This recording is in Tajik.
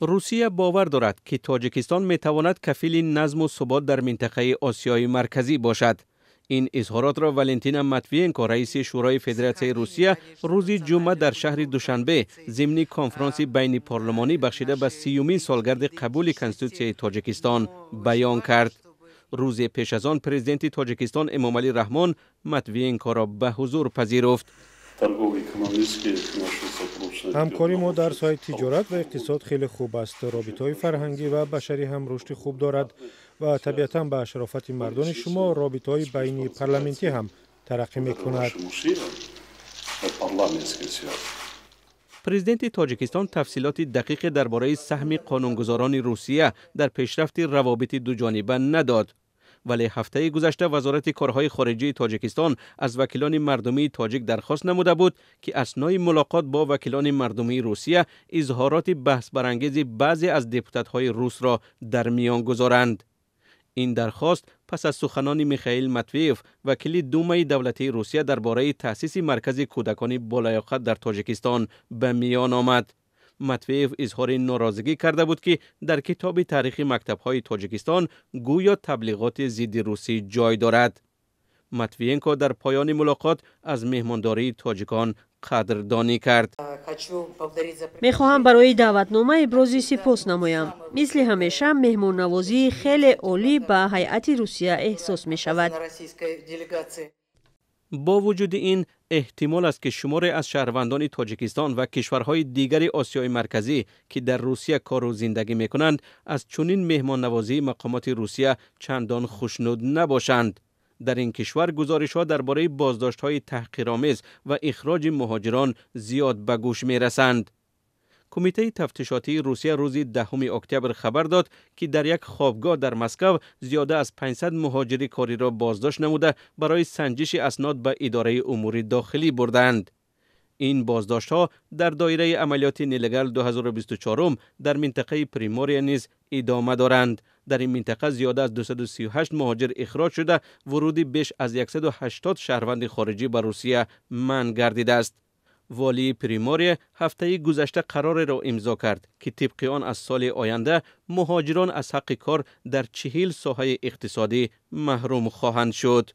Русия бовар дорад, ки Тоҷикистон метавонад кафили назму субот дар минтақаи Осиёи Марказӣ бошад. Ин изҳоротро Валентина Матвиенко, раиси Шӯрои Федератсияи Русия, рӯзи ҷумъа дар шаҳри Душанбе зимни конфронси байнипарлумонӣ, бахшида ба 30-юмин солгарди қабули Конститутсияи Тоҷикистон, баён кард. Рӯзе пеш аз он президенти Тоҷикистон Эмомалӣ Раҳмон Матвиенкоро ба ҳузур пазируфт. Ҳамкории мо дар соҳаи тиҷорат ва иқтисод хеле хуб аст. Робитаҳои фарҳангӣ ва башарӣ ҳам рушди хуб дорад ва табиатан, ба шарофати мардони шумо, робитаҳои байни парламентӣ ҳам тараққӣ мекунад. Президенти Тоҷикистон тафсилоти дақиқе дар бораи саҳми қонунгузорони Русия дар пешрафти равобити дуҷониба надод. Вале ҳафтаи гузашта Вазорати корҳои хориҷии Тоҷикистон аз вакилони мардумии тоҷик дархост намуда буд, ки аснои мулоқот бо вакилони мардумии Русия изҳороти баҳсбарангези баъзе аз депутатҳои русро дар миён гузоранд. Ин дархост пас аз суханони Михаил Матвеев, вакили Думаи давлатии Русия, дар бораи таъсиси маркази кӯдакони болаёқат дар Тоҷикистон ба миён омад. Матвеев изҳори норозигӣ карда буд, ки дар китоби таърихи мактабҳои Тоҷикистон гӯё таблиғоти зидди русӣ ҷой дорад. Матвиенко дар поёни мулоқот аз меҳмондории тоҷикон қадрдонӣ кард. Мехоҳам барои даъватнома ибрози сипос намоям. Мисли ҳамеша, меҳмоннавозии хеле олӣ ба ҳайати Русия эҳсос мешавад. Бо вуҷуди ин, эҳтимол аст, ки шуморе аз шаҳрвандони Тоҷикистон ва кишварҳои дигари Осиёи Марказӣ, ки дар Русия кору зиндагӣ мекунанд, аз чунин меҳмоннавозии мақомоти Русия чандон хушнуд набошанд. Дар ин кишвар гузоришҳо дар бораи боздоштҳои таҳқиромез ва ихроҷи муҳоҷирон зиёд ба гӯш мерасанд. Кумитаи тафтишотии Русия рӯзи 10 октябр хабар дод, ки дар як хобгоҳ дар Москав зиёда аз 500 муҳоҷири кориро боздошт намуда, барои санҷиши аснод ба Идораи умури дохилӣ бурданд. Ин боздоштҳо дар доираи амалиёти «Нелегал 2024» дар минтақаи Примория низ идома доранд. Дар ин минтақа зиёда аз 238 муҳоҷир ихроҷ шуда, вуруди беш аз 180 шаҳрванди хориҷӣ ба Русия манъ гардидааст. Волии Примория ҳафтаи гузашта қарореро имзо кард, ки тибқи он аз соли оянда муҳоҷирон аз ҳаққи кор дар 40 соҳаи иқтисодӣ маҳрум хоҳанд шуд.